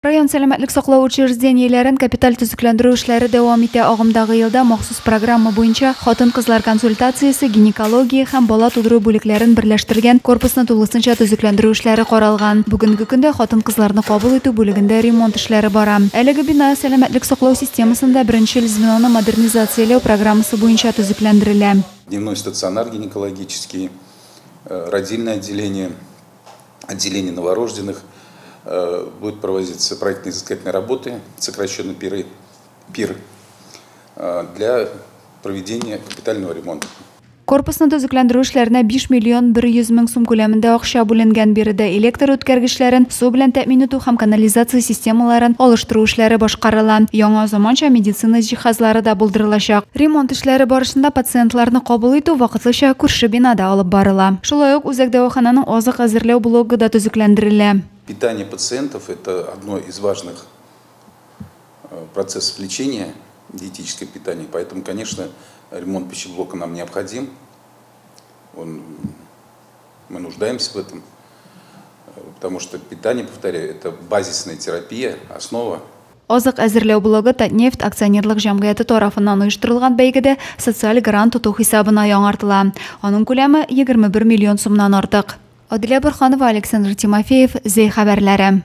Район сәламәтлек саклау учреждениеләрен капиталь төзекләндерү эшләре дәвам итә. Агымдагы елда махсус программа буенча хатын-кызлар консультациясе, гинекология һәм бала тудыру бүлекләрен берләштергән корпусны тулысынча төзекләндерү эшләре каралган. Бүгенге көндә хатын-кызларны кабул итү бүлегендә ремонт эшләре бара. Әлеге бина сәламәтлек саклау системасында беренчел звеноны модернизацияләү программасы буенча төзекләндерелә. Дневной стационар гинекологический, родильное отделение, отделение новорожденных. Будут проводиться проектно-изыскательные работы, сокращенно ПИРы, ПИР, для проведения капитального ремонта. Корпусны төзекләндерү эшләренә 5 миллион 100 мең сум күләмендә акча бүленгән. Биредә электр үткәргечләрен, су белән тәэмин итү һәм канализация системаларын алыштыру эшләре башкарыла. Яңа заманча медицина җиһазлары да булдырылачак. Ремонт эшләре барышында пациентларны кабул итү вакытлыча күрше бинада алып барыла. Шулай ук үзәк дәвахананың азык әзерләү блогы да төзекләндерелә. Питание пациентов – это одно из важных процессов лечения, диетическое питание. Поэтому, конечно, ремонт пищеблока нам необходим. Мы нуждаемся в этом, потому что питание, повторяю, это базисная терапия, основа. Азык әзерләү блогы Татнефть акционерлык җәмгыяте тарафыннан оештырылган бәйгедә социаль грант оту хисабына яңартыла. Аның күләме 21 миллион сумнан артык. Адилә Борханова, Александр Тимофеев, Зәй хәбәрләре.